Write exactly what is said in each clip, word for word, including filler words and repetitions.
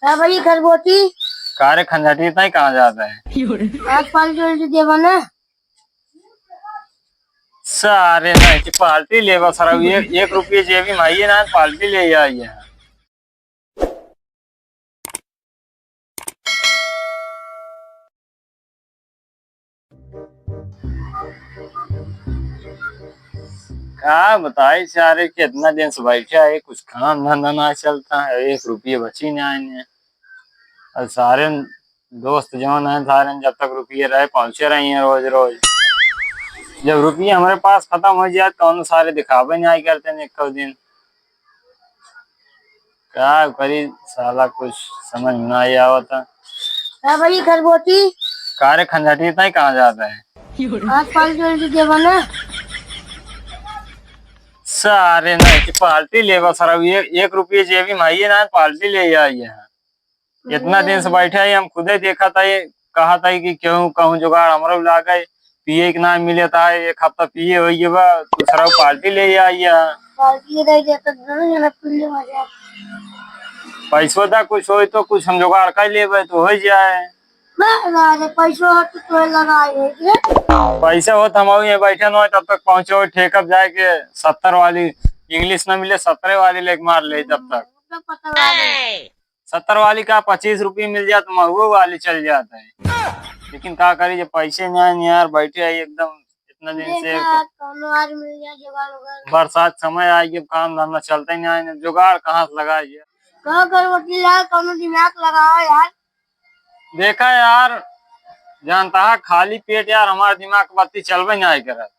का भाई खरबोटी? का रे खंजाटी, इतना ही कहाँ जाता है? आज पार्टी वार्टी देबा ना? सारे नहीं कि पार्टी लेबा सारा, एक, एक रुपये जेबी में आइए ना, पार्टी ले आइए। का बताई सारे, कितना दिन से बैठा है, कुछ काम धंधा ना चलता है, एक रुपये बची ना आने। और सारे दोस्त जौन हैं, सारे जब तक रुपये रहे, पहुँचे रही हैं रोज रोज। जब रुपये हमारे पास खत्म हो जाए, तो हम सारे दिखावे नहीं करते हैं एक दिन। का करी साला, कुछ समझ में ना आवता। का भाई खरबोटी? का रे खंजाटी, इतना ही कहाँ जाता है? आज पार्टी वार्टी देबा ना? सारे नहीं कि पार्टी लेबा सारा, एक, एक रुपये जेबी में आइए ना, पार्टी ले आइए। इतना दिन से बैठे हैं, हम खुदे देखा था, ये कहा था कि क्यों कहूँ जुगाड़ हमरो लागे, पिए के ना मिले था, एक हफ्ता पिए हो गए बा, दूसरा पार्टी ले आइए। पार्टी ले जाए तो दोनों जना पी ले मजा। पैसो दा कुछ होई तो कुछ हम जुगाड़ कर लेबे तो हो जाए। ना, ना रे, पैसो हो तो तोहे लगाए है रे। पैसा हो तो हम अभी ये बैठे न हो, तब तक पहुँचे हो ठेकब जाए के सत्तर वाली, इंग्लिश ना मिले, सत्तरे वाली लेके मार ले तब तक। मतलब पता लगा दे। सत्तर वाली का पच्चीस रुपये मिल जात, महुआ वाली चल जात है। लेकिन का करी, जब पैसे ना आए यार, बैठे हैं एकदम इतना दिन से। देखा, कौनो आदमी मिल जाए जुगाड़ उगाड़। बरसात समय आए, जब काम धंधा चलता ही नहीं है, जुगाड़ कहाँ से लगाए? का कर वकील यार, कौनो दिमाग लगाओ यार। देखा यार, जानता है खाली पेट यार हमारे दिमाग की बत्ती चलबे नहीं करत।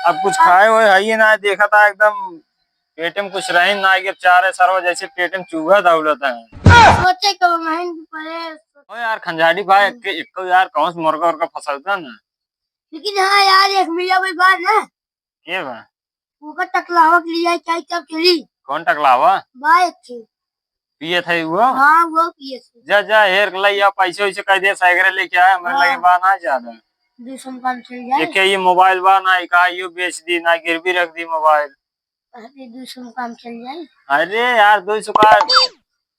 अब कुछ खाए हुए है ही ना, देखा था एकदम पेट में कुछ रहे ना, ये चारे सरवा जैसे पेट में चूहा दौड़त है। सोचे कब महन की पड़े। ओ यार खंजाड़ी भाई, एक, एक तो यार कौन सा मुर्गा उर्गा फंसाता ना। लेकिन हाँ यार, एक मिला भाई बात ना। के बा? ओकर टकलावा के लिए चाय तब चली। कौन टकलावा? बा एक ठे। पियत है वो? हाँ, वो पियत है। जा, जा, हेर के लइया, पैसे वैसे कह दे, सैकड़े लेके आए, हमरे हाँ। लगे बा ना ज्यादा। दो सौ में काम चल जाए। देखे, ये मोबाइल बा ना, का यो बेच दी ना, गिरवी रख दी मोबाइल। अरे, दो सौ में काम चल जाए। अरे यार, दो सौ का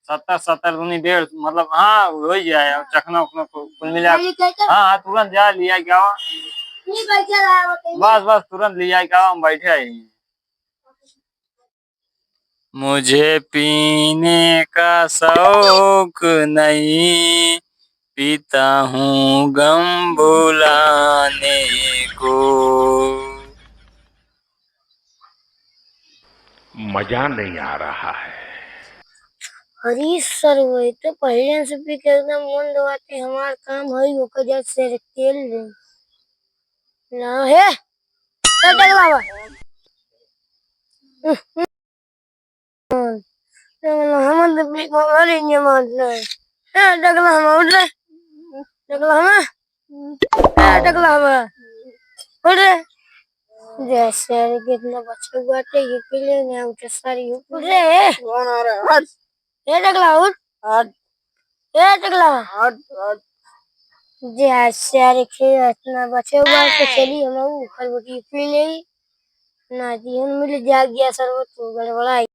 सत्तर, सत्तर दूनी डेढ़, मतलब, हाँ, हो ही जाए, अब चखना उखना कु-, कुल मिला। खाली कह के हाँ, हाँ, तुरंत जा, लिया क्या हुआ? नहीं, बैठे रहा, बताइए। बस, बस, तुरंत लिया क्या हुआ, हम बैठे हैं। मुझे पीने का शौक नहीं, पीता हूँ गम भुलाने को। मजा नहीं आ रहा है। अरे सर, वही तो पहले से पी के एकदम मन दबाते, हमार काम है, ओकर जा से तेल ले। ना है, ए टकलावा। हम तो पी के मर ही नहीं मानते। ए टकलावा, उठ रे। टकलावा। ए टकलावा। उठ रे। जैसे अरे कितना बच्चा बाटे, ये पी ले, नहीं उठे सारी, उठ रे। कौन आ रहा है? हट। ए टकला उठ। हट। ए टकला। हट, हट। जे आज से अरे खेल इतना बचे हुआ है तो चली हम ऊ खरबुटी पी ले। ना जी हम मिल जा गया सरबत तो गड़बड़ाई।